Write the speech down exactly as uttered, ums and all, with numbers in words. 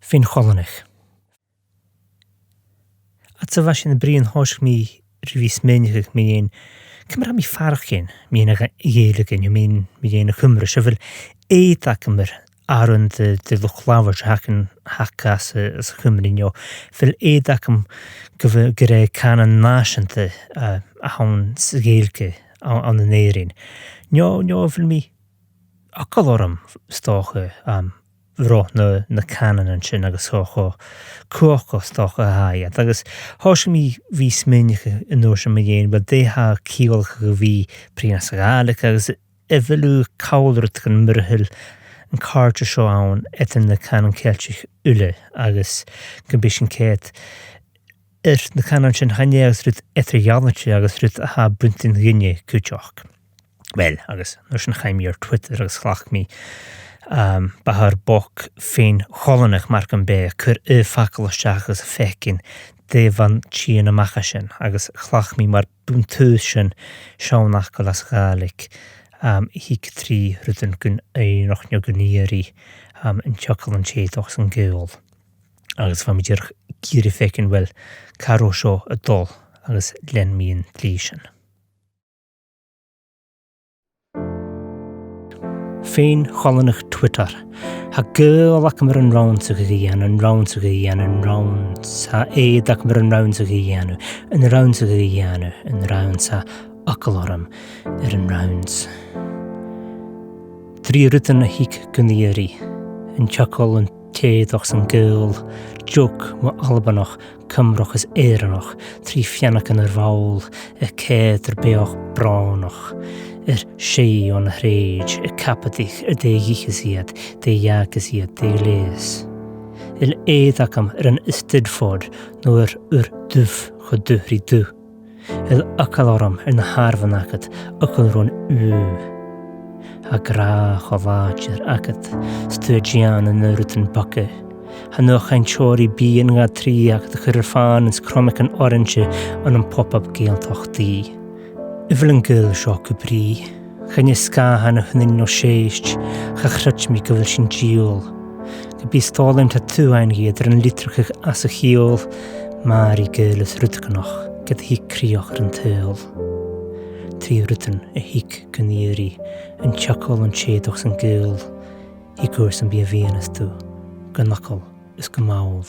Fèin-choileanadh. Fhad 's a bha sinn a' bruidhinn, thòisich mi ri bhith a' smaoineachadh mu dheidhinn ciamar a tha mi a' faireachdainn mu dheidhinn a' Ghàidhlig, no mu dheidhinn, mu dheidhinn a' Chuimris. A bheil aodann agam air àireamh de, de luchd-labhairt a th' againn, a th' aca às, às a' Chuimrigh, no a bheil aodann agam gu bh-, gur e cànan nàiseanta, eh, a th' anns a' Ghàidhlig ann, ann an Èirinn. No, no a bheil mi eagal orm, 's dòcha, um, ro na, na cànanan sin agus cho, cho cumhachdach 's dòcha a tha iad. Agus thòisich mi a bhith a' smaoineachadh an uair sin mu dheidhinn, uill, dè tha ciallachadh a bhith a' bruidhinn sa Ghàidhlig agus a bheil thu call rudeigin mura h-eil an càirdeas seo ann eadar na cànain Cheilteach uile agus gum bi sinn ceart air na cànain sin, chan e ach rud eadar-dhealaichte agus rud a tha buntainn dhuinne cuideachd. Uill, agus an uair sin chaidh mi air Twitter agus chleachd mi, um, bathair bog fèin-choileanadh mar gum biodh, a' cur aon fhacal a-steach agus a' faicinn dè bha a' tighinn a-mach à sin, agus chleachd mi mar bhuntainn sin seann fhacal às a' Ghàidhlig, um, a thig trì rudan gun fhaighneachd no gun iarraidh, um, an t-eagal, an t-aodach 's an gaol. Agus bha mi dìreach ag iarraidh faicinn, uill, càit an robh seo a' dol, agus lean mi an dlì sin. Fèin-choileanadh Twitter. Tha gaol agam air an rannsachadh a dhèanamh, an rannsachadh a dhèanamh, an ranns-, tha aodann agam air an rannsachadh a dhèanamh, an rannsachadh a dhèanamh, an ranns-, tha eagal orm air an ranns. Trì rudan a thig gun iarraidh, an t-eagal, an t-aodach 's an gaol, joke mu Albannach, Cuimreach is Èireannach, trì feannagan air ball, a' coimhead air beathach brònach, air sèithean a threud, a' cabadaich air dè dh'itheas iad, dè dh'fhàgas iad, dè ghleidheas. A bheil aodann agam air an Eisteddfod no air ur dubh cho dubh ri dubh? A bheil eagal orm air na h-àireamhan agad, eagal ron ugh? Tha gràdh cho làidir agad, 's tu a' dèanamh na rudan beaga. Tha na cainteoirí bìdh an gad trì agad a' cur air fàinne is cromagan orainse ann am pop-up Gàidhealtachd. A bheil an gaol seo gu brìgh? Chan e sgàthan a th' annainn no sèist, cha chreid mi gu bheil sinn diol. Ge b' e 's toil leam, tha tu fhèin ag iarraidh an litreachadh às a chiall, mar a dh'fheumas rudeigin, ged a thig crìoch air an t-saoghal. Trì rudan a thig gun iarraidh, an t-eagal, an t-aodach 's an gaol, thig uair sam bith a mhiannas tu, gun eagal is gu mall.